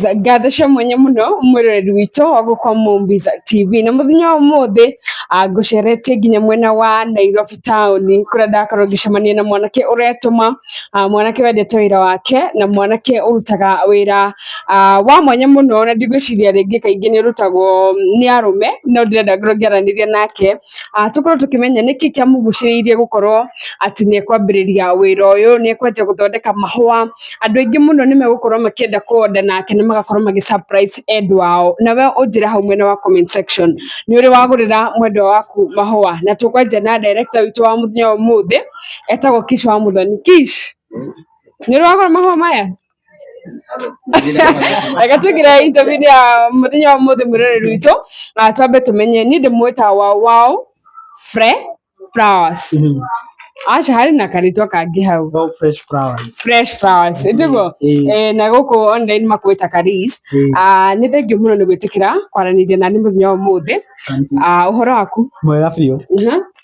Yes, ngatho cia mwanya muno mwiroreri witũ wa gũkwa Movies TV. Na mũthenya wa ũmũthĩ ngũceretie nginya mwena wa Nairobi town kũrĩa ndakorwo ngĩcemania na mwanake ũretũma, mwanake wendete wĩra wake na mwanake ũrutaga wĩra wa mwanya mũno, na ndigwĩciria rĩngĩ kaingĩ nĩ ũrutagwo nĩ arũme, no ndĩrenda ngorwo ngĩaranĩria nake, tũkorwo tũkĩmenya nĩkĩ kĩamũgucĩrĩirie gũkorwo atĩ nĩ ekwambĩrĩria wĩra ũyũ, nĩ ekwanjia gũthondeka mahũa. Andũ aingĩ mũno nĩ megũkorwo makĩenda kũonda nake na magakorwo magĩ surprise endwa ao. Nawe ũnjĩre hau mwena wa comment section nĩ ũrĩ wagũrĩra mwendwa waku mahũa? Na tũkwanjia na director witũ wa mũthenya wa ũmũthĩ, etagwo Kish wa Mũthoni. Kish, nĩ ũrĩ wagũra mahũa maya? Reke tũingĩre interview ya mũthenya wa ũmũthĩ, mwĩroreri witũ, na twambe tũmenye. Niĩ ndĩmwĩta wa Wow Fre Flowers. Aca, harĩ na karĩtwa kangĩ hau? Wow Fresh Flowers. Fresh Flowers ĩtiguo? Ĩĩ. Eh, na gũkũ online makwĩta Karis. Ĩĩ. Ah, nĩ thengiũ mũno nĩ gwĩtĩkĩra kwaranĩria nani mũthenya wa ũmũthĩ. Ah, ũhoro waku? Mwega biũ.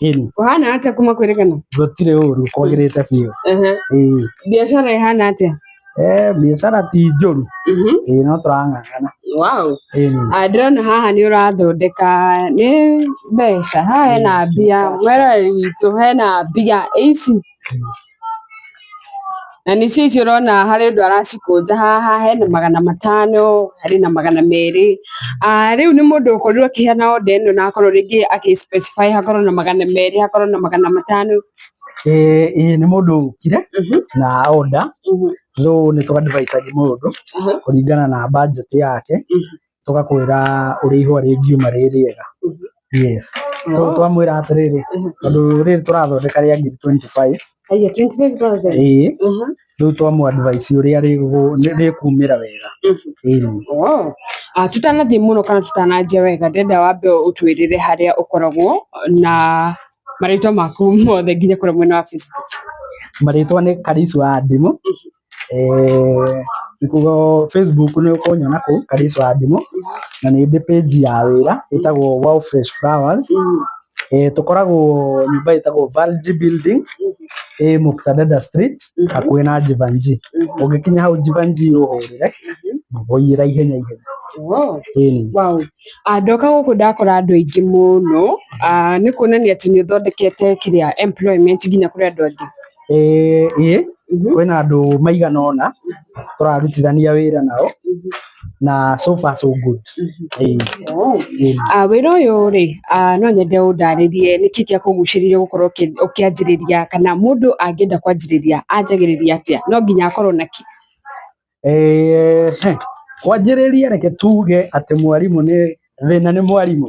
Ĩni. Ũhana atĩa kuma kwĩrĩgana? Gũtirĩ ũru, kwagĩrĩte biũ. Ĩĩ. Biacara ĩhana atĩa? Eh, biacara ti njũru. Ĩĩ, no tũrang'ang'ana. Ĩni. Ah, ndĩrona haha nĩ ũrathondeka nĩ mbeca, haha hena mbia, mweroreri witũ, hena mbia ici na nĩcio ici ũrona harĩ ũndũ aracikũnja haha. Hena 500, harĩ na 200. Ah, rĩu nĩ mũndũ ũkorirwo akĩheana order ĩno na akorwo rĩngĩ akĩ specify hakorwo na 200, hakorwo na 500? Ĩĩ ĩĩ, nĩ mũndũ ũkire na order, though nĩ tũ advise mũndũ kũringana na budget yake, tũgakwĩra ũrĩa ihũa rĩngiuma rĩ rĩega. Yes. So twamwĩra atĩrĩrĩ, tondũ rĩrĩ tũrathondeka rĩa ngiri 25. Haya, 25,000? Ĩĩ. Rĩu twamũ advise ũrĩa rĩkumĩra wega. Ĩni. Oh. Ah, tutanathiĩ mũno kana tutananjia wega, ndĩrenda wambe ũtwĩrĩre harĩa ũkoragwo na marĩtwa maku mothe nginya kũrĩa mwena wa Facebook. Marĩtwa nĩ Karisu wa Ndimũ. Eh, nĩkuo Facebook nĩ ũkũnyona kũu Karisu wa Ndimũ, na nĩ ndĩ page ya wĩra ĩtagwo Wow Fresh Flowers. Eh, tũkoragwo nyũmba ĩtagwo Valji Building, ĩ Muktadada Street, hakuhĩ na Jivanji. Ũngĩkinya hau Jivanji ũhũrĩre, ngũkũiyĩra ihenya ihenya. Ĩni. Wow. Ah, ndoka gũkũ ndakora andũ aingĩ mũno. Ah, nĩ kuonania atĩ nĩ ũthondekete kĩrĩa employment nginya kũrĩ andũ angĩ. Ĩĩ ĩĩ, kwĩna andũ maigana ũna tũrarutithania wĩra nao na so far so good. Ĩĩ. Ĩĩ. Ah, wĩra ũyũ rĩ, no nyende ũndarĩrie nĩkĩ gĩakũgucĩrĩirie gũkorwo ũkĩanjĩrĩria, kana mũndũ angĩenda kwanjĩrĩria anjagĩrĩria atĩa? No nginya akorwo na kĩ? Eh, he, kwanjĩrĩria reke tuge atĩ mwarimũ nĩ thĩna, nĩ mwarimũ,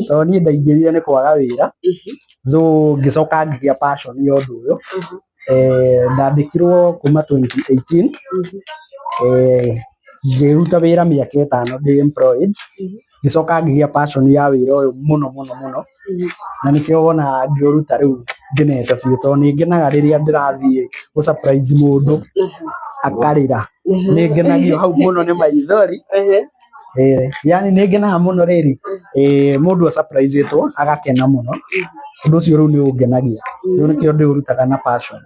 tondũ niĩ ndaingĩrire nĩ kwaga wĩra, though ngĩcoka ngĩgĩa passion ya ũndũ ũyũ. Eh, ndandĩkirwo kuma 2018. Eh, ngĩruta wĩra mĩaka 5 ndĩ employed, ngĩcoka ngĩgĩa passion ya wĩra ũyũ mũno mũno mũno, na nĩkĩo wonaga ngĩũruta rĩu ngenete biũ, tondũ nĩ ngenaga rĩrĩa ndĩrathiĩ gũ surprise mũndũ akarĩra, nĩ ngenagio hau mũno nĩ maithori. Eh, yani nĩ ngenaga mũno rĩrĩ mũndũ a-surprise-ĩtwo agakena mũno. Ũndũ ũcio rĩu nĩ ũngenagia, rĩu nĩkĩo ndĩũrutaga na passion.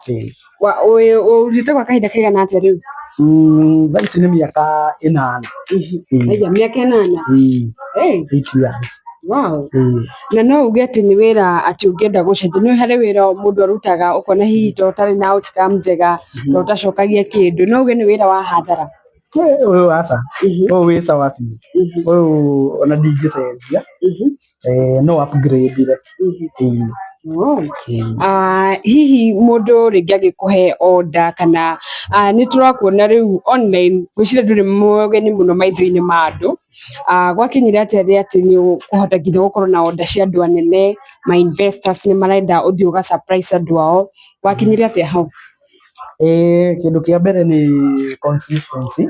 Ĩĩ. Ũrutĩte gwa kahinda kaigana atĩa rĩu? Thaa ici nĩ mĩaka 8. Ĩĩ. Aya, mĩaka 8? Ĩĩ. Hey. 8 years. Ĩĩ. Na no uge atĩ nĩ wĩra atĩ ũngĩenda gũcenjia, nĩ harĩ wĩra mũndũ arutaga ũkona hihi to ũtarĩ na outcome njega, to ũtacokagia kĩndũ, no uge nĩ wĩra wa hathara? Eh, ũyũ aca, ũyũ wĩ sawa biũ. Ũyũ ona ndingĩcenjia. Eh, no upgrade-ire. Ĩĩ. Ĩĩ. Ah, hihi mũndũ rĩngĩ angĩkũhe order kana nĩ tũrakuona rĩu online, ngwĩciria ndũrĩ mũgeni mũno maitho-inĩ ma andũ. Ah, gwakinyire atĩa rĩ atĩ nĩ ũkũhota nginya gũkorwo na order cia andũ anene, ma investors nĩ marenda ũthiĩ ũga surprise andũ ao? Gwakinyire atĩa hau? Eh, kĩndũ kĩa mbere nĩ consistency.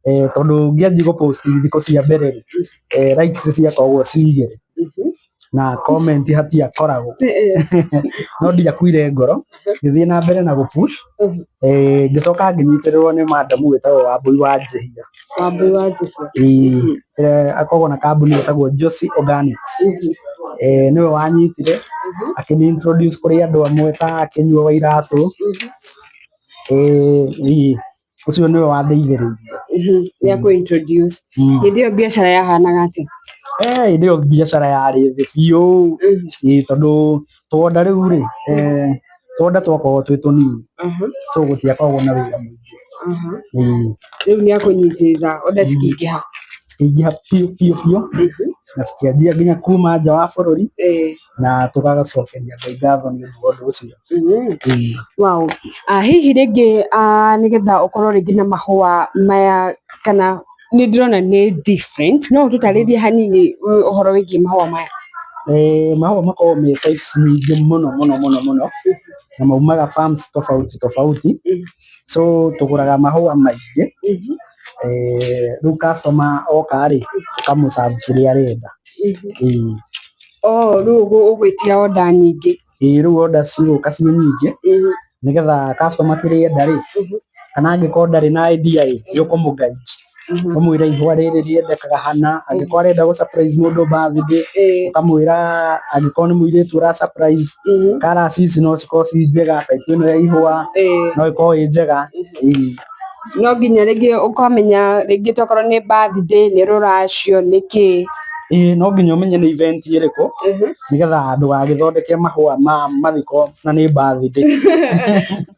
Eh, tondũ ngĩanjia gũ post thikũ cia mbere rĩ, likes ciakoragwo ci 2 na comment hatiakoragwo, no ndiakuire ngoro, ngĩthiĩ na mbere na gũ push. Eh, ngĩcoka ngĩnyitĩrĩrwo nĩ madam wĩtagwo Wambui wa Njĩhia. Wambui wa Njĩhia. Ĩĩ, akoragwo na kambuni ĩtagwo Josie Organics. Eh, nĩwe wanyitire akĩni introduce kũrĩ andũ amwe ta Kĩnyua wa Iratũ. Eh, ĩĩ. Ũcio nĩwe wandeithĩrĩirie. Nĩ akũ introduce. Hĩndĩ ĩyo biacara yahanaga atĩa? Hĩndĩ ĩyo biacara yarĩ thĩ biũ. Ĩĩ tondũ twonda rĩu rĩ, twonda twakoragwo twĩ tũnini, so gũtiakoragwo na wĩra mũingĩ. Ĩĩ. Rĩu nĩ akũnyitĩrĩra order cikĩingĩha. Cikĩingĩha biũ biũ biũ, na cikĩanjia nginya kuma nja wa bũrũri, na tũgagacokeria Ngai ngatho nĩ ũndũ wa ũndũ ũcio. Ĩĩ. Wow. Hihi rĩngĩ nĩgetha ũkorwo rĩngĩ na mahũa maya, kana nĩ ndĩrona nĩ different, no ũtũtarĩrie hanini ũhoro wĩgiĩ mahũa maya? Mahũa makoragwo me types nyingĩ mũno mũno mũno mũno, na maumaga farms tofauti tofauti, so tũgũraga mahũa maingĩ. Rĩu customer oka rĩ, ũkamũ serve kĩrĩa arenda. Ĩĩ. Oh, rĩu ũgwĩtia order nyingĩ. Ĩĩ, rĩu order cigũka ciĩ nyingĩ, nĩgetha customer kĩrĩa enda rĩ, kana angĩkorwo ndarĩ na idea rĩ, nĩ ũkũmũ guide. Ũmwĩre ihũa rĩrĩ rĩendekaga hana, angĩkorwo arenda gũ surprise mũndũ birthday, ũkamwĩra angĩkorwo nĩ mũirĩtu ũra surprise, colours ici no cikorwo ci njega, type ĩno ya ihũa no ĩkorwo ĩ njega. Ĩĩ. No nginya rĩngĩ ũkamenya rĩngĩ tokorwo nĩ birthday, nĩ rũracio, nĩ kĩ. Ĩĩ, no nginya ũmenye nĩ event ĩrĩkũ, nĩgetha ndũgagĩthondeke mahũa ma mathiko na nĩ birthday.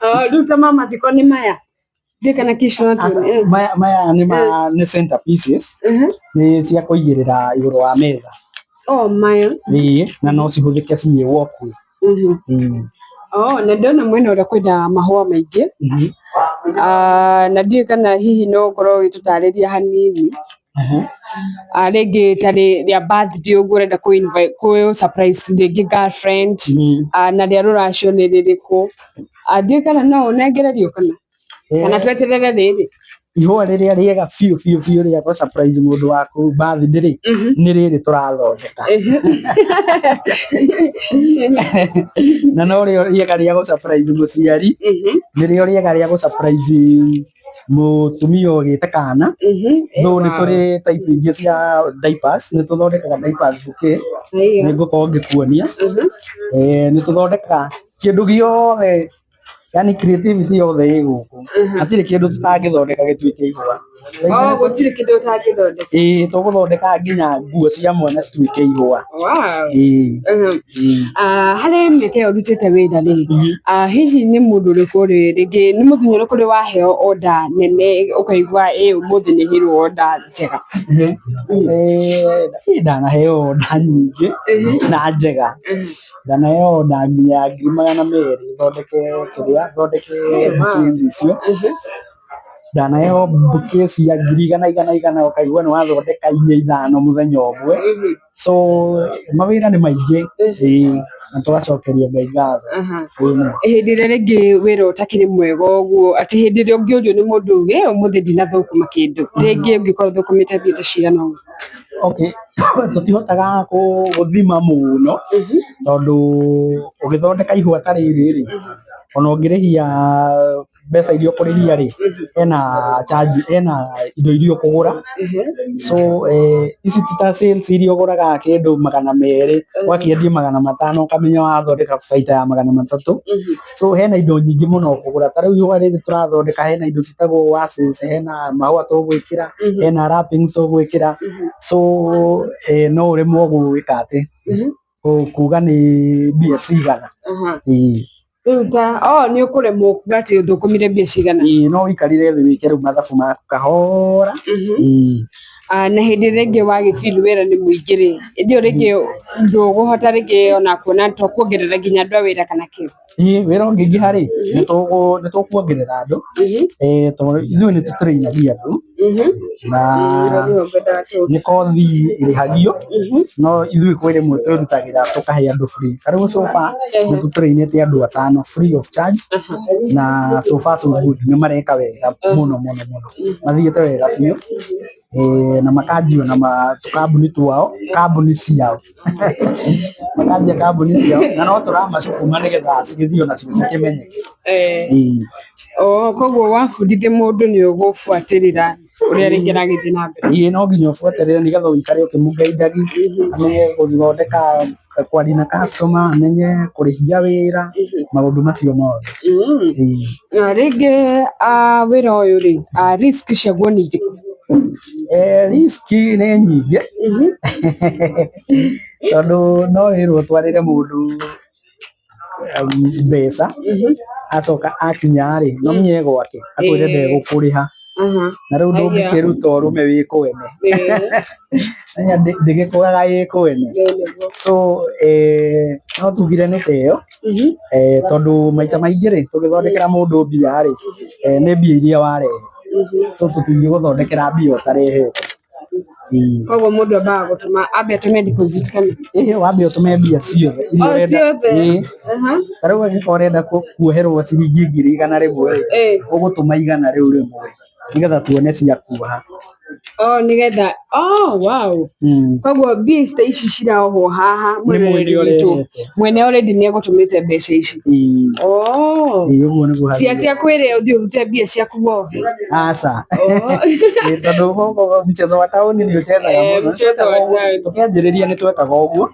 Oh, rĩu ta ma mathiko nĩ maya? Ndiũĩ kana kĩcio. Maya nĩ ma nĩ center pieces, nĩ cia kũigĩrĩra igũrũ wa metha. Oh, maya. Ĩĩ, na no cihũthĩke ciĩ walkway. Ĩĩ. Oh, na ndĩrona mwena ũrĩa kwĩna mahũa maingĩ. Na ndiũĩ kana hihi no ũkorwo ũgĩtũtarĩria hanini. Rĩngĩ ta rĩa birthday ũguo ũrenda kũ invite, kũ surprise rĩngĩ girlfriend, na rĩa rũracio nĩ rĩrĩkũ? Ndiũĩ kana no ũnengererio kana tweterere rĩrĩ? Ihũa rĩrĩa rĩega biũ biũ biũ rĩa gũ surprise mũndũ waku birthday rĩ, nĩ rĩrĩ tũrathondeka. Na no rĩo rĩega rĩa gũ surprise mũciari, nĩrĩo rĩega rĩa gũ surprise mũtumia ũgĩte kana. Though nĩ tũrĩ type ingĩ cia diapers, nĩ tũthondekaga diapers bouquet, nĩ ngũkorwo ngĩkuonia. Nĩ tũthondekaga kĩndũ gĩothe, yani creativity yothe ĩ gũkũ. Hatirĩ kĩndũ tũtangĩthondeka gĩtuĩke ihũa. Oh, gũtirĩ kĩndũ ũtangĩthondeka. Ĩĩ, tũgũthondeka nginya nguo cia mwana cituĩke ihũa. Wow. Ĩĩ. Ĩĩ. Harĩ mĩaka ĩyo ũrutĩte wĩra rĩ, hihi nĩ mũndũ ũrĩkũ rĩ, rĩngĩ nĩ mũthenya ũrĩkũ ũrĩ waheo order nene ũkaigua ĩ ũmũthĩ nĩ heirwo order njega? Niĩ ndanaheo order nyingĩ na njega. Ndanaheo order nginya ya 200,000 thondeke kĩrĩa, thondeke bouquets icio. Ndanaheo bouquet cia ngiri igana igana igana ũkaigua nĩ wathondeka inya ithano mũthenya ũmwe. So mawĩra nĩ maingĩ, ĩĩ, na tũgacokeria Ngai ngatho. Ĩĩ. Hĩndĩ ĩrĩa rĩngĩ wĩra ũtakĩrĩ mwega ũguo, atĩ hĩndĩ ĩrĩa ũngĩũrio nĩ mũndũ ĩ ũmũthĩ ndinathũkũma kĩndũ, rĩngĩ ũngĩkorwo ũthũkũmĩte mbia ta cigana ũguo? Okay, tũtihotaga gũthima mũno, tondũ ũgĩthondeka ihũa ta rĩrĩ rĩ, ona ũngĩrĩhia mbeca iria ũkũrĩhia rĩ, hena charge, hena indo iria ũkũgũra. So ici ti ta sales iria ũgũraga kĩndũ 200 ũgakĩendia 500 ũkamenya wathondeka baita ya 300. So hena indo nyingĩ mũno ũkũgũra, ta rĩu ihũa rĩrĩ tũrathondeka hena indo ciĩtagwo vases, hena mahũa tũgwĩkĩra, hena wrappings tũgwĩkĩra. So no ũremwo gwĩka atĩ, kuga nĩ mbia cigana. Ĩĩ. Rĩu ta oh nĩ ũkũremwo kuga atĩ ũthũkũmire mbia cigana. Ĩĩ, no ũikarire thĩ wĩke rĩu mathabu maku kahora. Ĩĩ. Na hĩndĩ ĩrĩa ĩngĩ wagĩ feel wĩra nĩ mũingĩ rĩ, hĩndĩ ĩyo rĩngĩ ndũgũhota rĩngĩ ona kuona to kuongerera nginya andũ a wĩra kana kĩ? Ĩĩ, wĩra ũngĩingĩha rĩ, nĩ tũkuongerera andũ, tondũ ithuĩ nĩ tũtũrĩinagia andũ, na nĩ kothi ĩrĩhagio, no ithuĩ kwĩ rĩmwe twĩrutagĩra tũkahe andũ free. Ta rĩu so far nĩ tũtũrĩinĩte andũ atano free of charge, na so far so good, nĩ mareka wega mũno mũno mũno, mathiĩte wega biũ, na makanjia ona tũkambuni twao, kambuni ciao, makanjia kambuni ciao, na no tũramacukuma nĩgetha cigĩthiĩ onacio cikĩmenyeke. Ĩĩ. Oh, koguo wabundithia mũndũ nĩ ũgũbuatĩrĩra. Ũrĩa rĩngĩ aragĩthiĩ na mbere. Ĩĩ no nginya ũbuatĩrĩre nĩgetha ũikare ũkĩmũgaindagia, amenye gũthondeka kwaria na customer, amenye kũrĩhia wĩra, maũndũ macio mothe. Ĩĩ. Na rĩngĩ wĩra ũyũ rĩ, risk ciaguo nĩ irĩkũ? Risk nĩ nyingĩ tondũ no wĩrwo ũtwarĩre mũndũ mbeca, acoka akinya rĩ, no menye e gwake akwĩre ndegũkũrĩha, na rĩu ndũngĩkĩruta ũrũme wĩ kwene, menya ndĩgĩkũraga ĩ kwene. So no tugire nĩ ta ĩyo, tondũ maita maingĩ rĩ, tũgĩthondekera mũndũ mbia rĩ, nĩ mbia iria warehe, so tũtingĩgũthondekera mbia ũtarehete. Ĩĩ. Koguo mũndũ ambaga gũtũma, ambe atũme deposit kana? Ĩĩ wambe ũtũme mbia ciothe iria O ũrenda. ciothe? Ĩĩ. Ta rĩu angĩkorwo ũrenda kuoherwo ciringi 100,000 rĩ, ũgũtũma 100 rĩu rĩmwe nĩgetha tuone cia kuoha. Oh, nĩgetha, oh, wow. Koguo mbia ta ici ciraohwo haha Nĩ mwene mwĩroreri witũ, ũrehete. Mwene already nĩ egũtũmĩte mbeca ici. Ĩĩ. Oh. Ĩĩ, ũguo nĩguo Ti hathiaga. atĩ akwĩre ũthiĩ ũrute mbia ciaku wohe. Aca. Oh. Ĩĩ, tondũ gũkũ mchezo wa taũni nĩ ũchezaga mũno. Mchezo wa taũni. Tũkĩanjĩrĩria nĩ twekaga ũguo,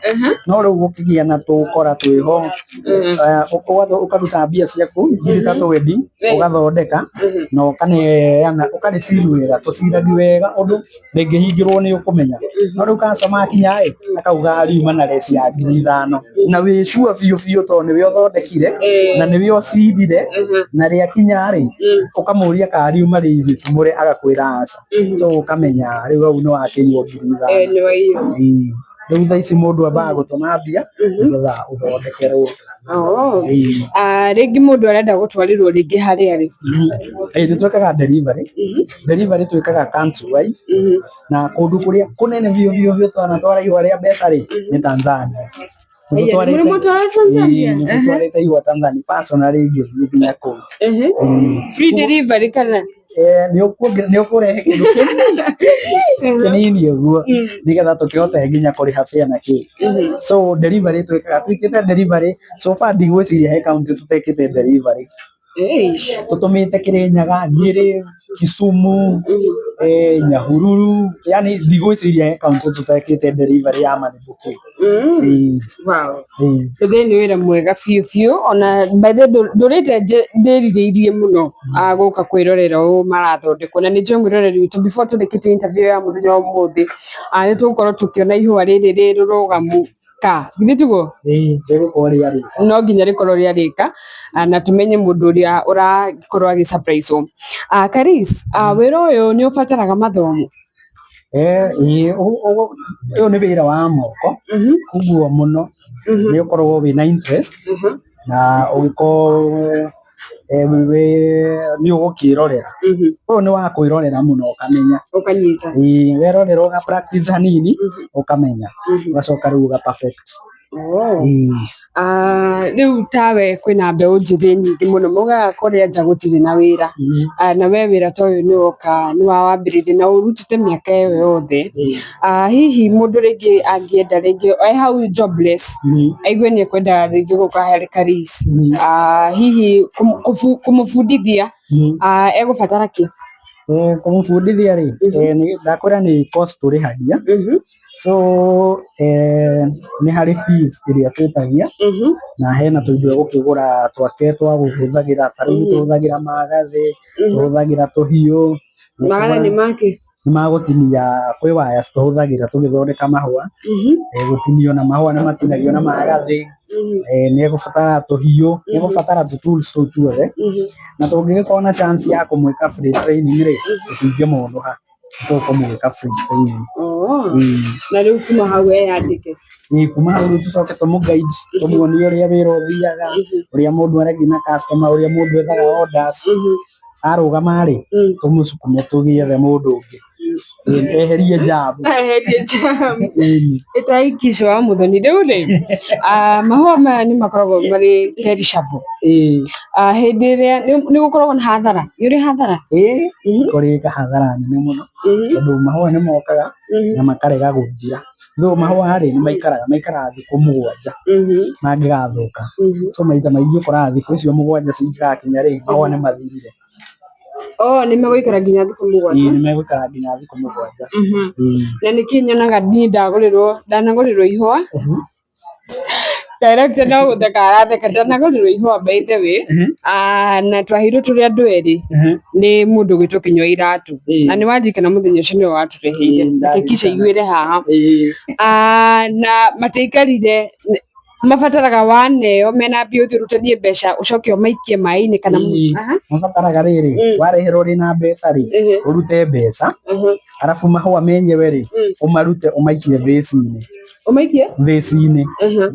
no rĩu gũkĩgĩa na tũkora twĩho, ũkaruta mbia ciaku ngiri ta twendi, ũgathondeka na ũkaneana, ũkarĩciri wega, tũciragi wega ũndũ rĩngĩhingĩrwo nĩ ũkũmenya. No rĩu customer akinya ĩ, akauga riuma na reci ya 5,000, na wĩ sure biũ biũ tondũ nĩwe ũthondekire na nĩwe ũcirire, na rĩakinya rĩ, ũkamũria kana riuma rĩithũmũre, agakwĩra aca. So ũkamenya rĩu hau nĩ wakĩiywo 5,000. Nĩ waiywo. Ĩĩ. Rĩu thaa ici mũndũ ambaga gũtũma mbia nĩgetha ũthondekerwo. Oh. Ĩĩ. Rĩngĩ mũndũ arenda gũtwarĩrwo rĩngĩ harĩa rĩ? Ĩĩ nĩ twĩkaga delivery. Delivery twĩkaga country wide, na kũndũ kũrĩa kũnene biũ biũ biũ twanatwara ihũa rĩa mbeca rĩ, nĩ Tanzania. Aya, nĩ mũtwara Tanzania? Ĩĩ, nĩ tũtwarĩte ihũa Tanzania, personally ngĩthiĩ nginya kũu. Ĩĩ. Free delivery kana? Nĩ ũkũrehe kĩndũ kĩnini ũguo nĩgetha tũkĩhote nginya kũrĩha fare na kĩ. So delivery twĩkaga, twĩkĩte delivery so far ndigwĩciria he county tũtekĩte delivery. Tũtũmĩte Kĩrĩnyaga, Nyĩrĩ, Kisumu, Nyahururu, yani ndigwĩciria he county tũtekĩte delivery ya money bouquet. Ĩĩ. Wow. Ĩĩ. Ũthĩ nĩ wĩra mwega biũ biũ, ona by the way ndũrĩte ndĩrirĩirie mũno gũka kwĩrorera ũũ marathondekwo, na nĩ njũĩ mwĩroreri witũ before tũrĩkĩtie interview ya mũthenya wa ũmũthĩ, nĩ tũgũkorwo tũkĩona ihũa rĩrĩ rĩrũrũgamu ka githĩ tiguo? Ĩĩ, rĩgũkorwo rĩarĩka. No nginya rĩkorwo rĩarĩka, na tũmenye mũndũ ũrĩa ũrakorwo agĩ surprise wo. Karis, wĩra ũyũ nĩ ũbataraga mathomo? Ĩĩ, ũyũ nĩ wĩra wa moko, koguo mũno nĩ ũkorwo wĩna interest, na ũgĩkorwo nĩ ũgũkĩrorera. Ũyũ nĩ wa kwĩrorera mũno ũkamenya. Ũkanyita. Ĩĩ, werorera ũga practice hanini, ũkamenya, ũgacoka rĩu ũga perfect. Oh. Ĩĩ. Rĩu tawe kwĩna mbeũ njĩthĩ nyingĩ mũno maugaga kũrĩa nja gũtirĩ na wĩra. Na we wĩra ta ũyũ nĩ woka nĩ wawambĩrĩirie na ũrutĩte mĩaka ĩyo yothe. Hihi mũndũ rĩngĩ angĩenda rĩngĩ e hau jobless, aigue nĩ ekwenda rĩngĩ gũka harĩ Karis, hihi kũmũbundithia, egũbatara kĩ? Kũmũbundithia rĩ, ndakwĩra nĩ course tũrĩhagia. So nĩ harĩ fees ĩrĩa twĩtagia, na hena tũindo egũkĩgũra twake twa gũhũthagĩra, ta rĩu nĩ tũhũthagĩra magathĩ, tũhũthagĩra tũhiũ. Magathĩ nĩ makĩ? Nĩ magũtinia, kwĩ waya tũhũthagĩra tũgĩthondeka mahũa, gũtinio na mahũa nĩ matinagio na magathĩ, nĩ egũbatara tũhiũ, nĩ egũbatara tũ tools tũu tuothe, na tũngĩgĩkorwo na chance ya kũmwĩka free training rĩ, tũtingĩmũnũha, tũkũmwĩka free training. Oh. Ĩĩ. Na rĩu kuma hau eyandĩke. Ĩĩ, kuma hau rĩu tũcoke tũmũ guide, tũmuonie ũrĩa wĩra ũthiaga, ũrĩa mũndũ aragia na customer, ũrĩa mũndũ ethaga orders. Arũgama rĩ, tũmũcukume tũgĩethe mũndũ ũngĩ. Eherie jam. Eherie jam. Ĩni. Ĩtaikisho wa mũthoni rĩu rĩ, mahũa maya nĩ makoragwo marĩ perishable. Ĩĩ. Hĩndĩ ĩrĩa nĩ gũkoragwo na hathara, nĩ ũrĩ hathara? Ĩĩ, kũrĩ hathara nene mũno, tondũ mahũa nĩ mokaga na makarega gũthira. Though mahũa rĩ, nĩ maikaraga, maikaraga thikũ 7 mangĩgathũka. So maita maingĩ ũkoraga thikũ icio 7 cingĩgakinya rĩ, mahũa nĩ mathirire. Oh, nĩ megũikara nginya thikũ Ĩĩ, 7. nĩ megũikara nginya thikũ 7. Ĩĩ. Na nĩkĩ nyonaga niĩ ndagũrĩrwo ndanagũrĩrwo ihũa. Director no gũtheka aratheka, ndanagũrĩrwo ihũa by the way. Ah, na twaheirwo tũrĩ andũ erĩ nĩ mũndũ ũgwĩtwo Kĩnyua Iratũ. Na nĩ waririkana mũthenya ũcio nĩwe watũreheire. Ĩĩ, Reke kisha ndarikana. iguĩre haha. Ĩĩ. Ah, na matiaikarire, mabataraga waneo mena mbia ũthiĩ ũrutanie mbeca ũcoke ũmaikie maĩ-inĩ kana Ĩĩ. Aha. Mabataraga rĩrĩ, warĩhĩrwo rĩ na mbeca rĩ, ũrute mbeca, arabu mahũa menyewe rĩ, ũmarute ũmaikie vase-inĩ. Ũmaikie Vase-inĩ,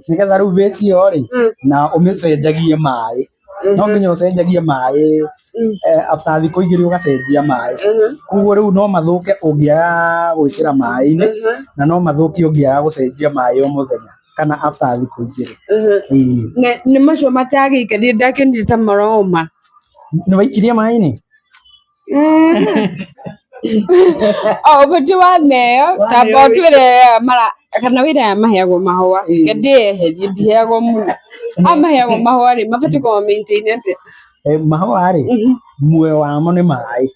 nĩgetha rĩu vase ĩyo rĩ, na ũmĩcenjagie maĩ, no nginya ũcenjagie maĩ after thikũ 2 ũgacenjia maĩ. Koguo rĩu no mathũke ũngĩaga gwĩkĩra maĩ-inĩ, na no mathũke ũngĩaga gũcenjia maĩ o mũthenya kana after thikũ 2. Ĩĩ. Na nĩ macio matagĩikarire, ndakĩonire ta maroma. Nĩ waikirie maĩ-inĩ? O ũbatiĩ waneo tamba ũtwĩre mara kana wĩra aya maheagwo mahũa. Ĩĩ. Reke ndĩyeherie, ndiheagwo mũno. Aya maheagwo mahũa rĩ, mabatiĩ kũma maintain atĩa? Mahũa rĩ, muoyo wamo nĩ maĩ.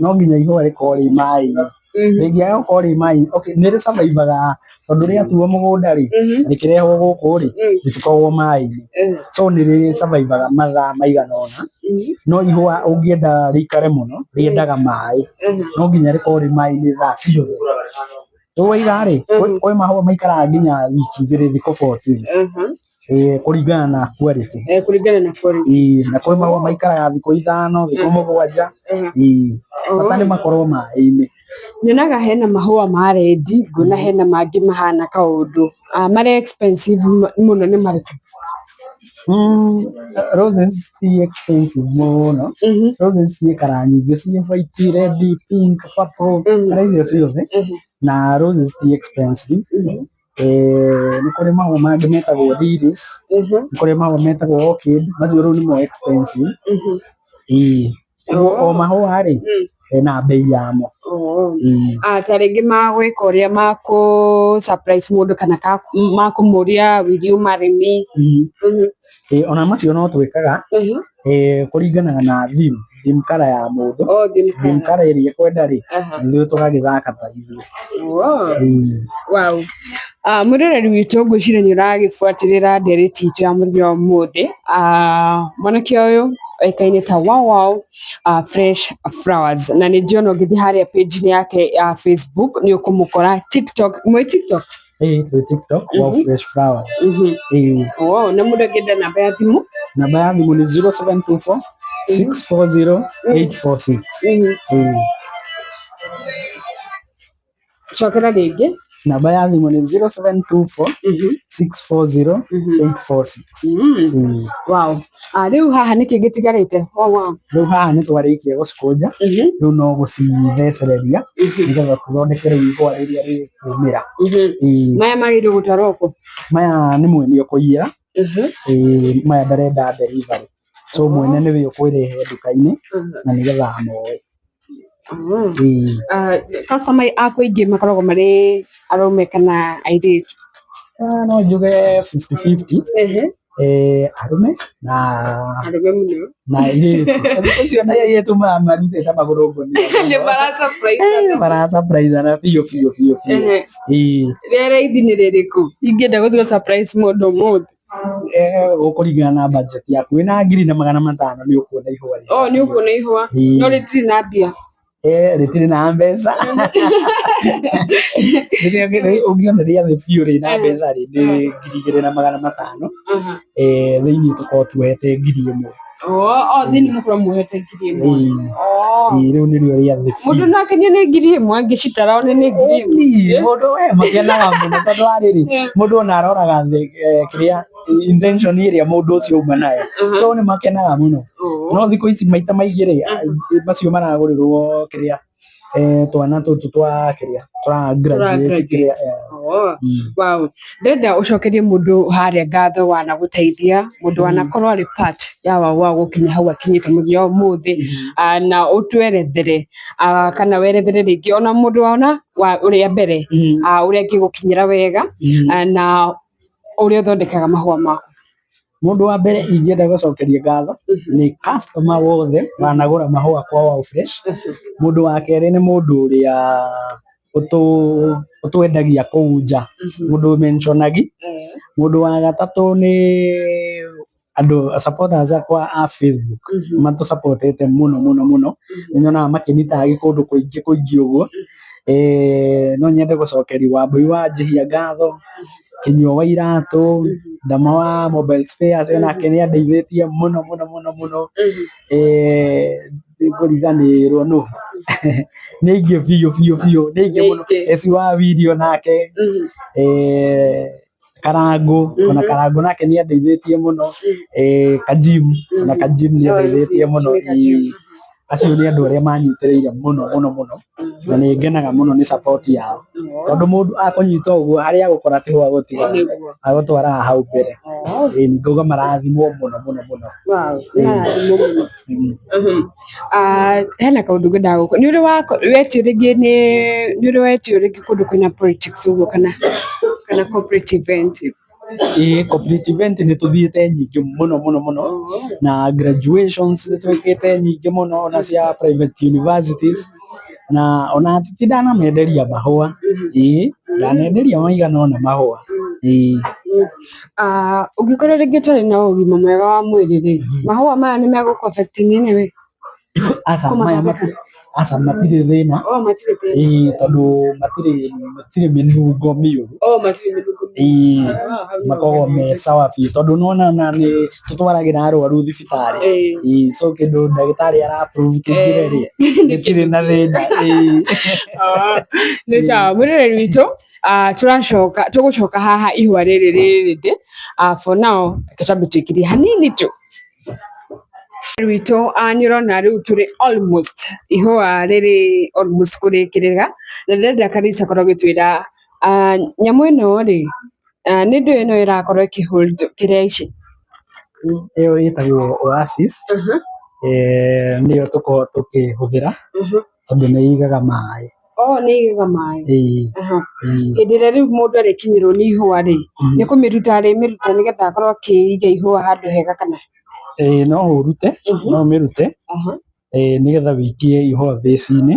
No nginya ihũa rĩkorwo rĩ maĩ-inĩ. Rĩngĩaga gũkorwo rĩ maĩ-inĩ, okay, nĩ rĩ survive-aga tondũ rĩatuo mũgũnda rĩ, rĩkĩrehwo gũkũ rĩ, rĩtikoragwo maĩ-inĩ. So nĩ rĩ survive-aga mathaa maigana ũna. No ihũa ũngĩenda rĩikare mũno, rĩendaga maĩ. No nginya rĩkorwo rĩ maĩ-inĩ thaa ciothe. Rĩu waiga rĩ, kwĩ mahũa maikaraga nginya wiki 2, thikũ 14. Ĩĩ, kũringana na quality. Kũringana na quality. Ĩĩ, na kwĩ mahũa maikaraga thikũ 5, thikũ 7. Ĩĩ, bata nĩ makorwo maĩ-inĩ. Nyonaga hena mahũa ma red, ngona hena mangĩ mahana kaũndũ. Ah, marĩa expensive mũno nĩ marĩkũ? Roses ti expensive mũno. Roses ciĩkaraga nyingĩ ciĩ white, red, pink, purple, kana icio ciothe. Na roses ti expensive. Nĩ kũrĩ mahũa mangĩ metagwo lilies, nĩ kũrĩ mahũa metagwo orchid, macio rĩu nĩmo expensive. Ĩĩ. Koguo o mahũa rĩ, hena bei yamo. Ĩĩ. Ah, ta rĩngĩ magwĩka ũrĩa makũ surprise mũndũ kana makũmũria will you marry me? Ĩĩ, ona macio no twĩkaga, kũringanaga na theme, theme colour ya mũndũ. Oh, theme Theme colour. colour ĩrĩa ekwenda rĩ, ithuĩ tũgagĩthaka ta ithuĩ. Ĩĩ. Wow. Ah, mwĩroreri witũ, ngwĩciria nĩ ũragĩbuatĩrĩra ndereti itũ ya mũthenya wa ũmũthĩ. Ah, mwanake ũyũ oĩkaine ta Wow Wow Fresh Flowers, na nĩ njũĩ ona ũngĩthiĩ harĩa page-inĩ yake ya Facebook nĩ ũkũmũkora, TikTok, mwĩ TikTok? Ĩĩ, twĩ TikTok, Wow Fresh Flowers. Ĩĩ. Wow, na mũndũ angĩenda namba ya thimũ? Namba ya thimũ nĩ 0724 640 846. Ĩĩ. Cokera rĩngĩ. Namba ya thimũ nĩ 0724 640 846. Ĩĩ. Wow. Ah, rĩu haha nĩkĩ gĩtigarĩte? Wow, wow. Rĩu haha nĩ twarĩkia gũcikũnja, rĩu no gũcithecereria nĩgetha tũthondeke rĩu ihũa rĩrĩa rĩkumĩra. Ĩĩ. Maya magĩrĩirwo gũtwarwo kũ? Maya nĩ mwene ũkũiyĩra. Ĩĩ, maya ndarenda delivery. So mwene nĩwe ũkwĩrehe nduka-inĩ na nĩgetha amoe. Ĩĩ. Ah, customer aku aingĩ makoragwo marĩ arũme kana airĩtu? Ah, no njuge 50-50. Arũme na Arũme mũno. Na airĩtu. Thikũ icio na airĩtu marutĩte magũrũ ngũnia. Nĩ mara surprise. Mara surprise na biũ biũ biũ biũ. Ĩĩ. Rĩa raithi nĩ rĩrĩkũ? Ingĩenda gũthiĩ surprise mũndũ ũmũthĩ. Ũkũringana na budget yaku. Wĩna 1500 nĩ ũkuona ihũa rĩega. Oh, nĩ ũkuona ihũa. Ĩĩ. No rĩtirĩ na mbia. Rĩtirĩ na mbeca. Rĩrĩa ũngĩona rĩa thĩ biũ rĩna mbeca rĩ, nĩ 2500. Thĩinĩ tũkoragwo tuohete 1000. Oh, thĩinĩ mũkorwo muohete 1000. Ĩĩ. Oh. Ĩĩ, rĩu nĩrĩo rĩa thĩ biũ. Mũndũ no akenio nĩ 1000 angĩcitara one nĩ 1000. Ĩni, mũndũ we makenaga mũno tondũ wa rĩrĩ, mũndũ ona aroraga thĩ, kĩrĩa intention ĩrĩa mũndũ ũcio auma nayo. So nĩ makenaga mũno. No thikũ ici maita maingĩ rĩ, macio maragũrĩrwo kĩrĩa, twana tũtũ twa kĩrĩa tũra graduate Tũra kĩrĩa. Oh. Wow. Ndĩrenda ũcokerie mũndũ harĩa ngatho wanagũteithia, mũndũ wanakorwo arĩ part ya Wow Wow gũkinya hau akinyĩte mũthenya wa ũmũthĩ. Ah, na ũtwerethere, kana werethere rĩngĩ ona mũndũ wona wa ũrĩa mbere, ũrĩa angĩgũkinyĩra wega, na ũrĩa ũthondekaga mahũa maku. Mũndũ wa mbere ingĩenda gũcokeria ngatho nĩ customer wothe wanagũra mahũa kwa Wow Fresh. Mũndũ wa kerĩ nĩ mũndũ ũrĩa ũtwendagia kũu nja, mũndũ mentionagi. Mũndũ wa gatatũ nĩ andũ supporters akwa a Facebook, matũsupportete mũno mũno mũno, nĩ nyonaga makĩnitagi kũndũ kũingĩ kũingĩ ũguo. No nyende gũcokeria Wambui wa Njihia ngatho, Kĩnyua wa Iratũ, Ndama wa Mobile Spares onake nĩ andeithĩtie mũno mũno mũno mũno. Nĩngũriganĩrwo nũ, nĩ aingĩ biũ biũ biũ, nĩ aingĩ mũno. Eci wa Willy onake, Karangũ, ona Karangũ nake nĩ andeithĩtie mũno, Kajim, ona Kajim nĩ andeithĩtie mũno. Acio nĩ andũ arĩa manyitĩrĩire mũno mũno mũno, na nĩ ngenaga mũno nĩ support yao, tondũ mũndũ akũnyita ũguo harĩa agũkora tiho agũtiga, agũtwaraga hau mbere. Ĩĩ ngauga marathimwo mũno mũno mũno. Hena kaũndũ ngwendaga gũkũ, nĩ ũrĩ wetio rĩngĩ nĩ ũrĩ wetio rĩngĩ kũndũ kwĩna politics ũguo kana corporate event? Ĩĩ corporate event nĩ tũthiĩte nyingĩ mũno mũno mũno, na graduations nĩ twĩkĩte nyingĩ mũno ona cia private universities, na ona ti ndanamenderia mahũa, ĩĩ ndanenderia maigana ũna mahũa, ĩĩ. Ũngĩkorwo rĩngĩ ũtarĩ na ũgima mwega wa mwĩrĩ rĩ, mahũa maya nĩ megũkũ affect in any way? Aca maya aca matirĩ thĩna. Oh, matirĩ thĩna. Ĩĩ tondũ matirĩ mĩnungo mĩũru. Oh, matirĩ mĩnungo mĩũru. Ĩĩ makoragwo me sawa biũ, tondũ nĩwona ona nĩ tũtwaragĩra arwaru thibitarĩ. Ĩĩ so kĩndũ ndagĩtarĩ ara approve kĩingĩre rĩ, gĩtirĩ na thĩna. Ĩĩ. Nĩ sawa mwĩroreri witũ, tũracoka tũgũcoka haha ihũa rĩrĩ rĩrĩ for now reke twambe twĩkirie hanini tu witũ. Nĩ ũrona rĩu tũrĩ almost ihũa rĩrĩ almost kũrĩkĩrĩra, na ndĩrenda Karisa akorwo agĩtwĩra nyamũ ĩno rĩ, nĩ ndũ ĩno ĩrakorwo ĩkĩ hold kĩrĩa ici. Ĩyo ĩtagwo Oasis, nĩyo tũkoragwo tũkĩhũthĩra tondũ nĩ ĩigaga maĩ. Oh, nĩ ĩigaga maĩ. Ĩĩ. Ĩĩ. Hĩndĩ ĩrĩa rĩu mũndũ arĩkinyĩrwo nĩ ihũa rĩ, nĩ kũmĩruta arĩmĩruta nĩgetha akorwo akĩiga ihũa handũ hega kana? Ĩĩ no ũrute, no ũmĩrute nĩgetha wĩikie ihũa vase-inĩ,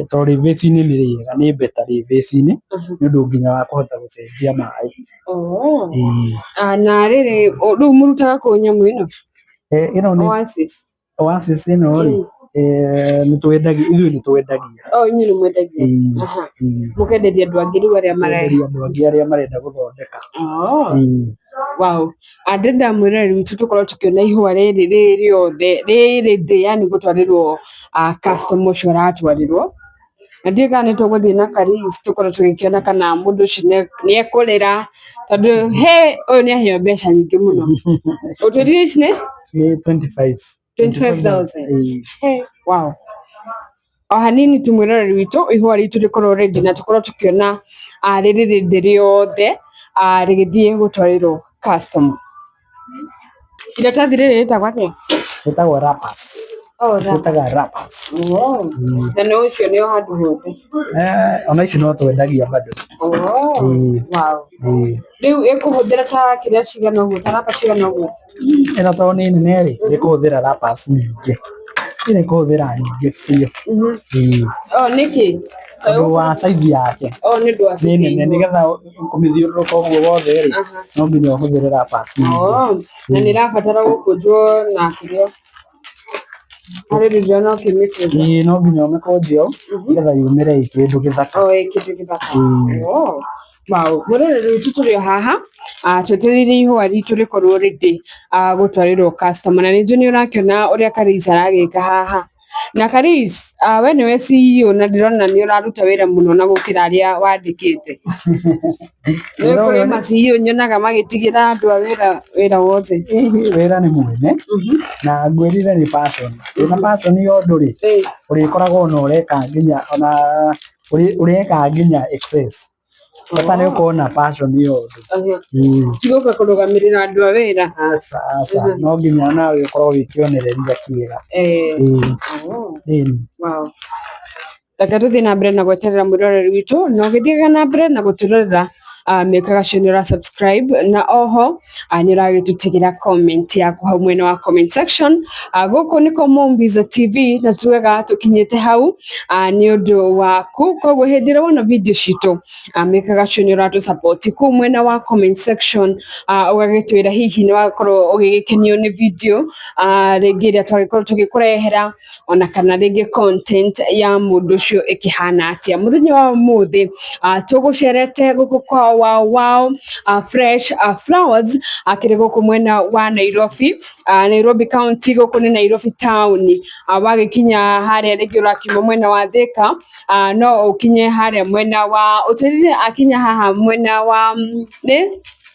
tondũ rĩ vase-inĩ nĩ rĩega, nĩ better rĩ vase-inĩ nĩ ũndũ nginya wa kũhota gũcenjia maĩ. Ĩĩ. Na rĩrĩ, rĩu mũrutaga kũ nyamũ ĩno? Ĩno nĩ Oasis. Oasis ĩno rĩ, nĩ twendagia, ithuĩ nĩ twendagia. Oh, inyuĩ nĩ mwendagia. Ĩĩ. Ĩĩ. Mũkenderia andũ angĩ rĩu arĩa mare Twenderia andũ angĩ arĩa marenda gũthondeka. Ĩĩ. Wow. Ndĩrenda mwĩroreri witũ tũkorwo tũkĩona ihũa rĩrĩ rĩ rĩothe rĩrĩ thĩ, yani gũtwarĩrwo customer ũcio ũratwarĩrwo, na ndiũĩ kana nĩ tũgũthiĩ na Karis tũkorwo tũgĩkĩona kana mũndũ ũcio nĩ ekũrĩra, tondũ he ũyũ nĩ aheo mbeca nyingĩ mũno. Ũtwĩrire ici nĩ? Nĩ 25. 25,000. Ĩĩ. Hey, wow. O hanini tu mwĩroreri witũ, ihũa ritũ rĩkorwo ready na tũkorwo tũkĩona rĩrĩ rĩndĩ rĩothe rĩgĩthiĩ gũtwarĩrwo customer. Iratathi rĩrĩ rĩtagwo atĩa? Rĩtagwo wrappers. Oh, Ciĩtaga wrappers. Oh. Na nĩ ũcio nĩ o handũ hothe? Ona ici no twendagia bado. Oh. Ĩĩ. Wow. Ĩĩ. Rĩu ĩkũhũthĩra ta kĩrĩa cigana ũguo, ta wrapper cigana ũguo? Ĩno tondũ nĩ nene rĩ, nĩ kũhũthĩra wrappers nyingĩ. Ĩno ĩkũhũthĩra nyingĩ biũ. Ĩĩ. Oh, nĩkĩ? Tondũ wa size yake. Oh, nĩ ũndũ wa Nĩ size nene ya ihũa. nĩgetha kũmĩthiũrũrũka ũguo wothe rĩ, no nginya ũhũthĩre wrappers nyingĩ. Oh, na nĩ ĩrabatara gũkũnjwo na kĩrĩa harĩ rĩrĩa ũkĩmĩkũnja. Ĩĩ no nginya ũmĩkũnje ũũ nĩgetha yumĩre ĩ kĩndũ gĩthaka. Oh, ĩ kĩndũ gĩthaka. Ĩĩ. Oh. Wow. Mwĩroreri witũ tũrĩ o haha twetereire ihũa ritũ rĩkorwo ready gũtwarĩrwo customer, na nĩ njũĩ nĩ ũrakĩona ũrĩa Karis aragĩka haha. Na Karis, we nĩwe CEO na ndĩrona nĩ ũraruta wĩra mũno na gũkĩra arĩa wandĩkĩte. Nĩ kũrĩ ma CEO nyonaga magĩtigĩra andũ a wĩra wĩra wothe. Wĩra nĩ mwene na ngwĩrire nĩ passion. Wĩna passion ya ũndũ rĩ, ũrĩkoragwo ona ũreka nginya ona ũreka nginya excess. Bata nĩ ũkorwo na passion ya ũndũ. Ĩĩ. Ti gũka kũrũgamĩrĩra andũ a wĩra. Aca aca, no nginya nawe ũkorwo wĩ kĩonereria kĩega. Ĩĩ. Ĩĩ. Wow. Reke tũthiĩ na mbere na gweterera mwĩroreri witũ na ũgĩthiaga na mbere na gũtwĩrorera. Mĩkaga sure nĩ ũra subscribe na oho nĩ ũragĩtũtigĩra comment yaku hau mwena wa comment section. Gũkũ nĩko Mumbizo TV na tugaga tũkinyĩte hau nĩ ũndũ waku, koguo hĩndĩ ĩrĩa wona video citũ mĩkaga sure nĩ ũratũ support kũu mwena wa comment section, ũgagĩtwĩra hihi nĩ wakorwo ũgĩgĩkenio nĩ video rĩngĩ ĩrĩa twagĩkorwo tũgĩkũrehera, ona kana rĩngĩ content ya mũndũ ũcio ĩkĩhana atĩa. Mũthenya wa ũmũthĩ tũgũcerete gũkũ kwa Wow Wow Fresh Flowers akĩrĩ gũkũ mwena wa Nairobi, Nairobi County, gũkũ nĩ Nairobi town. Wagĩkinya harĩa rĩngĩ ũrakiuma mwena wa Thika, no ũkinye harĩa mwena wa ũtwĩrire akinya haha mwena wa nĩ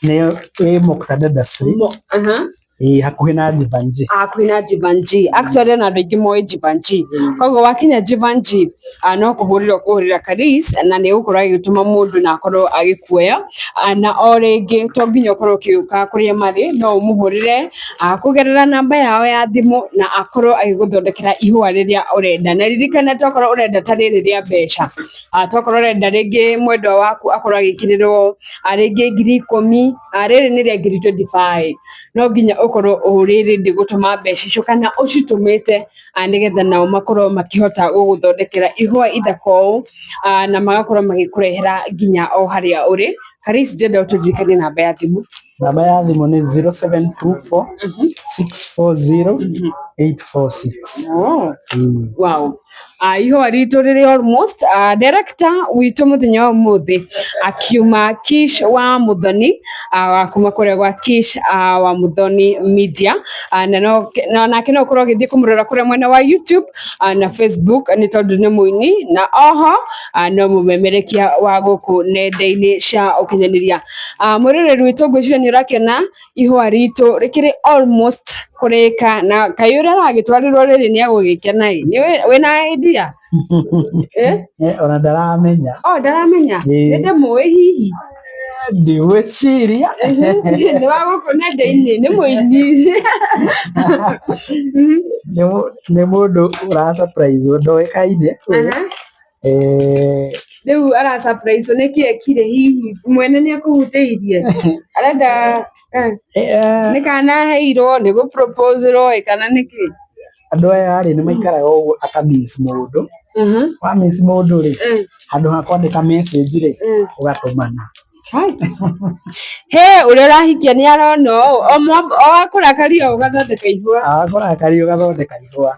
Nĩ ĩ Moktadada Street. Ĩ hakuhĩ na Jivanjee. Hakuhĩ na Jivanjee. Actually ona andũ aingĩ moĩ Jivanjee, koguo wakinya Jivanjee no kũhũrĩra ũkũhũrĩra Karis na nĩ egũkorwo agĩtũma mũndũ na akorwo agĩkuoya. Na o rĩngĩ to nginya ũkorwo ũgĩũka kũrĩa marĩ, no ũmũhũrĩre kũgerera namba yao ya thimũ na akorwo agĩgũthondekera ihũa rĩrĩa ũrenda. Na ririkana, tokorwo ũrenda ta rĩrĩ rĩa mbeca, tokorwo ũrenda rĩngĩ mwendwa waku akorwo agĩkĩrĩrwo rĩngĩ 10,000, rĩrĩ nĩ rĩa 25,000, no nginya ũkorwo ũrĩ ready gũtũma mbeca icio kana ũcitũmĩte, nĩgetha nao makorwo makĩhota gũgũthondekera ihũa ithaka ũũ, na magakorwo magĩkũrehera nginya o harĩa ũrĩ. Karis, ndĩrenda ũtũririkanie namba ya thimũ. Namba ya thimũ nĩ 0724 640 846. Oh. Wow. Ihũa ritũ rĩrĩ almost. Director witũ mũthenya wa ũmũthĩ akiuma Kish wa Muthoni, wa kuma kũrĩa gwa Kish wa Muthoni Media, na nake no ũkorwo ũgĩthiĩ kũmũrora kũrĩa mwena wa YouTube na Facebook, nĩ tondũ nĩ mũini na oho no mũmemerekia wa gũkũ nenda-inĩ cia ũkinyanĩria. Mwĩroreri witũ, ngwĩciria nĩ ũrakĩona ihũa ritũ rĩkĩrĩ almost kũrĩka, na kaĩ ũrĩa aragĩtwarĩrwo rĩrĩ nĩ egũgĩkena ĩ. Nĩ wĩna idea, eh? Ona ndaramenya. Oh, ndaramenya. Ĩĩ. Nĩ ndĩmũĩ hihi? Ndigwĩciria. Nĩ wa gũkũ nenda-inĩ, nĩ mũini. Nĩ mũndũ ũra surprise ndoĩkaine. Rĩu ara surprise nĩkĩ ekire hihi? Mwene nĩ akũhutĩirie, arenda nĩ kana aheirwo, nĩ gũ propose-rwo ĩ, kana nĩkĩ? Andũ aya rĩ, nĩ maikaraga ũguo aka miss mũndũ. Wa miss mũndũ rĩ, handũ ha kwandĩka message rĩ, ũgatũmana. He ũrĩa ũrahikia nĩ arona ũũ o akũrakaria ũgathondeka ihũa. Akũrakaria ũgathondeka ihũa.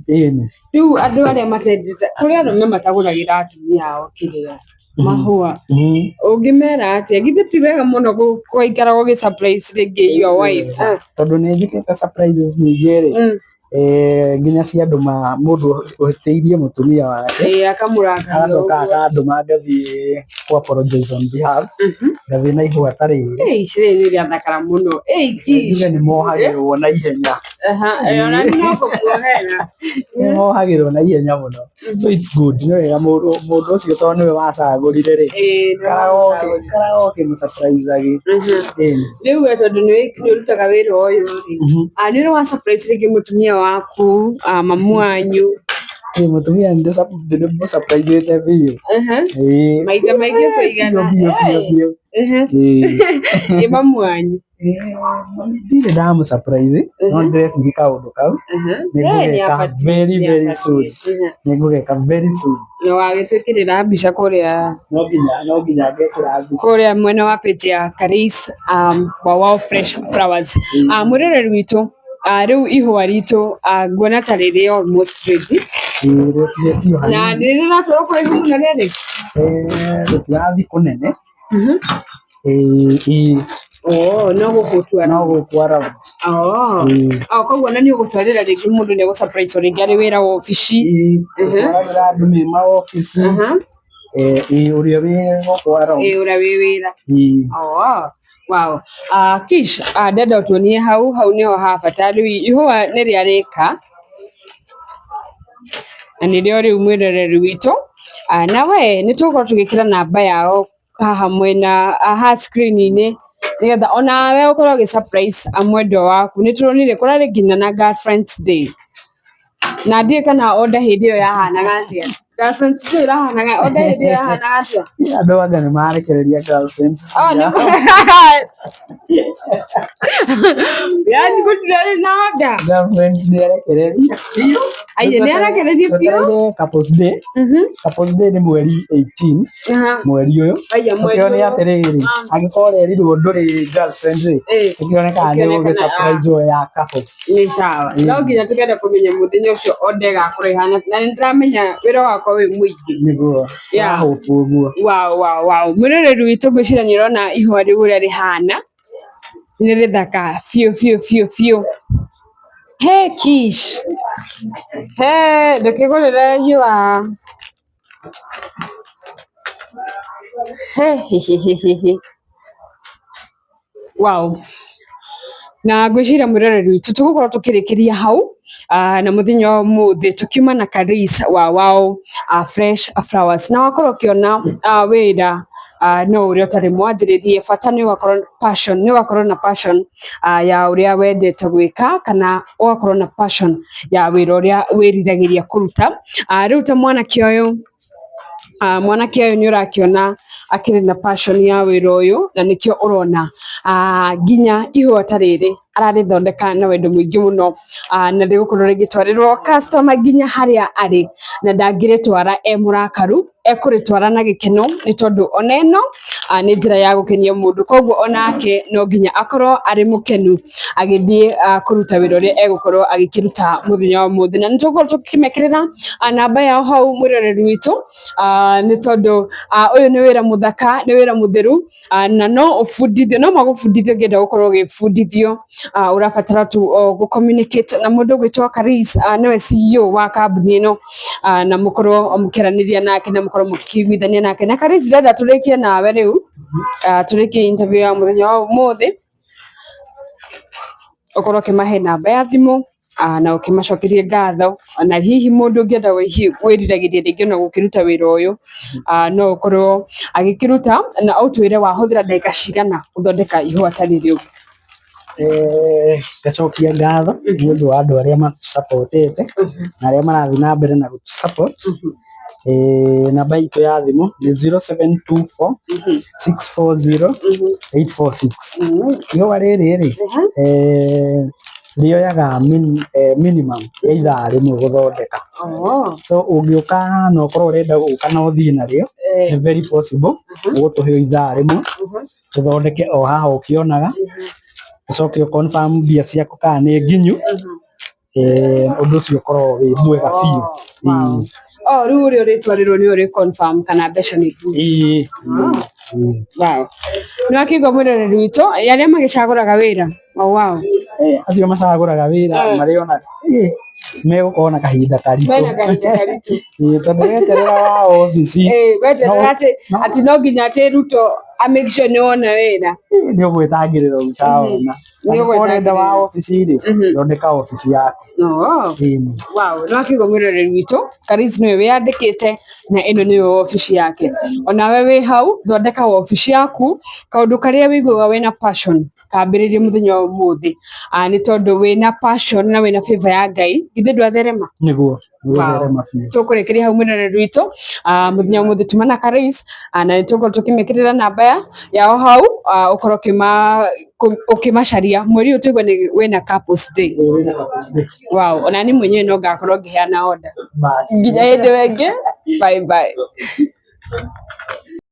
Ĩni. Rĩu andũ arĩa matendete, kũrĩ arũme matagũragĩra atumia ao kĩrĩa mahũa, ũngĩmera atĩa? Githĩ ti wega mũno gũikara ũgĩ surprise rĩngĩ your wife? Tondũ nĩ njĩkĩte surprises nyingĩ rĩ, nginya cia andũ ma mũndũ ũhĩtĩirie mũtumia wake, Ĩĩ, akamũrakaria agacoka ũguo. akandũma ngathiĩ kũ apologize on behalf, ngathiĩ na ihũa ta rĩrĩ. Ĩĩ, ici rĩrĩ nĩ rĩathakara mũno. Ĩĩ, Kish. Njuge nĩ mohagĩrwo na ihenya. Aha, ĩĩ, ona niĩ no kũmuohera. Nĩ mohagĩrwo na ihenya mũno, so it's good, nĩ wega mũndũ ũcio, tondũ nĩwe wacagũrire rĩ, Ĩĩ, nĩ wacagũrire. karaga ũkĩmũ surprise agi. Ĩni. Rĩu we tondũ nĩ ũrutaga wĩra ũyũ rĩ, nĩ ũrĩ wa surprise rĩngĩ mũtumia waku, mamu wanyu? Ĩĩ, mũtumia nĩ ndĩmũ-surprise-ĩte biũ. Ĩĩ. Maita maingĩ kũigana? Biũ biũ biũ. Ĩĩ. Ĩ mamu wanyu? Ndirĩ ndamũ surprise, no ndĩreciria kaũndũ kau nĩ Eh, nĩ ngũgeka abatiĩ, very nĩ very abatiĩ. soon. Nĩ ngũgeka very soon. Na wagĩtwĩkĩrĩra mbica kũrĩa? No nginya ngekĩra mbica. Kũrĩa mwena wa page ya Karis wa Wow Fresh Flowers. Mwĩroreri witũ, rĩu ihũa ritũ nguona ta rĩrĩ almost ready. Ĩĩ, rĩtiĩ Na hanini. nĩ rĩratwarwo kũraihu mũno rĩrĩ? Rĩtirathiĩ kũnene. Ĩĩ, ĩĩ. Oh, no gũkũ tu? No gũkũ around. Oh. Ĩĩ. Oh, koguo na nĩ ũgũtwarĩra rĩngĩ mũndũ nĩ egũ surprise rĩngĩ arĩ wĩra wa obici? Ĩĩ, gũtwaragĩra andũ me maobici. Ĩĩ, ũrĩa wĩ gũkũ around. Ĩĩ, ũrĩa wĩ wĩra. Ĩĩ. Oh. Wow. Kish, ndenda ũtuonie hau, hau nĩho ha bata. Rĩu ihũa nĩ rĩarĩka na nĩrĩo rĩu, mwĩroreri witũ. Na we nĩ tũgũkorwo tũgĩkĩra namba yao haha mwena haha screen-inĩ, nĩgetha onawe ũkorwo ũgĩ surprise mwendwa waku. Nĩ tũronire kũrarĩ nginya na Girlfriends Day, na ndiũĩ kana order hĩndĩ ĩyo yahanaga atĩa. Girlfriend cio irahanaga order hĩndĩ ĩrahanaga atĩa? Andũ anga nĩ marekereria girlfriends Oh, nĩ ciao. Yani gũtirarĩ na order. Girlfriends nĩ arekereria biũ. Aiye nĩ arekereria biũ. Twetereire couples day. Couples day nĩ mweri 18 mweri ũyũ. Aiya mweri Ũkĩone ũyũ. atĩrĩrĩ, angĩkorwo ũrerirwo ndũrĩ girlfriend rĩ, ũkĩone kana nĩ Ũkĩone kana, ũgĩ-surprise wo ya couple. Nĩ sawa. No nginya tũkenda kũmenya mũthenya ũcio order ĩgakorwo ĩhana na nĩ ndĩramenya wĩra wakwa wĩ mũingĩ. Nĩguo. Yeah. Hope ũguo. Wow, wow, wow. Mwĩroreri witũ ngwĩciria nĩ ũrona ihũa rĩu ũrĩa rĩhana. Nĩ rĩthaka biũ biũ biũ biũ. He Kish. He ndũkĩgũrĩre ihũa. He he he he he he. Wow. Na ngwĩciria mwĩroreri witũ tũgũkorwo tũkĩrĩkĩria hau na mũthenya wa ũmũthĩ tũkiuma na Karis wa Wow Fresh Flowers na wakorwo ũkĩona wĩra no ũrĩa ũtarĩ mwanjĩrĩrie bata nĩ ũgakorwo passion nĩ ũgakorwo na passion ya ũrĩa wendete gwĩka kana ũgakorwo na passion ya wĩra ũrĩa wĩriragĩria kũruta. Rĩu ta mwanake ũyũ mwanake ũyũ nĩ ũrakĩona akĩrĩ na passion ya wĩra ũyũ na nĩkĩo ũrona nginya ihũa ta rĩrĩ ararĩthondeka na wendo mũingĩ mũno na rĩgũkorwo rĩgĩtwarĩrwo customer nginya harĩa arĩ na ndangĩrĩtwara e mũrakaru ekũrĩtwara na gĩkeno nĩ tondũ ona ĩno nĩ njĩra ya gũkenia mũndũ koguo onake no nginya akorwo arĩ mũkenu agĩthiĩ kũruta wĩra ũrĩa egũkorwo agĩkĩruta mũthenya wa ũmũthĩ na nĩ tũgũkorwo tũkĩmekĩrĩra namba yao hau mwĩroreri witũ nĩ tondũ ũyũ nĩ wĩra mũthaka nĩ wĩra mũtheru na no ũbundithio no magũbundithio ũngĩenda gũkorwo ũgĩbundithio ũrabatara tu gũ communicate na mũndũ ũgwĩtwo Karis nĩwe CEO wa kambuni ĩno na mũkorwo mũkĩaranĩria nake na mũkorwo mũkĩiguithania nake na Karis ndĩrenda tũrĩkie nawe rĩu tũrĩkie interview ya mũthenya wa ũmũthĩ ũkorwo ũkĩmahe namba ya thimũ na ũkĩmacokerie ngatho na hihi mũndũ ũngĩenda wĩriragĩria rĩngĩ ona gũkĩruta wĩra ũyũ no ũkorwo agĩkĩruta na ũtwĩre wahũthĩra ndagĩka cigana gũthondeka ihũa ta rĩrĩ ũguo. Ngacokia ngatho nĩ ũndũ wa andũ arĩa matũsapotete na arĩa marathiĩ na mbere na gũtũ support. Namba itũ ya thimũ nĩ 0724 640 846. Ihũa rĩrĩ rĩ rĩoyaga minimum ya ithaa rĩmwe gũthondeka. So ũngĩũka na ũkorwo ũrenda gũka na ũthiĩ narĩo nĩ very possible ũgũtũhe ithaa rĩmwe tũthondeke o haha ũkĩonaga ũcoke ũ confirm mbia ciaku kana nĩ nginyu ũndũ ũcio ũkorwo wĩ mwega biũ. Wow. Oh, rĩu ũrĩa ũrĩtwarĩrwo nĩ ũrĩ confirm kana mbeca nĩ nginyu. Ĩĩ. Wow. Nĩ wakĩigua mwĩroreri witũ arĩa magĩcagũraga wĩra. Oh, wow. Acio macagũraga wĩra marĩona megũkorwo na kahinda karitũ. Mena kahinda karitũ. Tondũ weterera wa obici Weterera atĩ no nginya atĩ Ruto a make sure nĩ wona wĩra. Nĩ ũgwĩtangĩrĩra ũngĩkawona. Nĩ Angĩkorwo ũrenda wa ũgwĩtangĩrĩra. obici rĩ, thondeka obici yaku. Wow, nĩ wakĩigua mwĩroreri witũ Karis nĩwe wĩyandĩkĩte na ĩno nĩyo obici yake. Onawe wĩ hau thondeka obici yaku kaũndũ karĩa wĩiguaga wĩna passion kambĩrĩrie mũthenya wa ũmũthĩ nĩ tondũ wĩna passion na wĩna favor ya Ngai githĩ ndwatherema. Nĩguo gũtherema biũ. Tũkũrĩkĩria hau mwĩroreri witũ mũthenya wa ũmũthĩ tuma na Karis na nĩ tũgũkorwo tũkĩmĩkĩrĩra namba yao hau ũkorwo ũkĩmacaria mweri ũyũ tũigua nĩ wĩna couples day. Wow, ona niĩ mwenyewe no ngakorwo ngĩheana order Basi. nginya hĩndĩ ĩyo ĩngĩ, bye bye.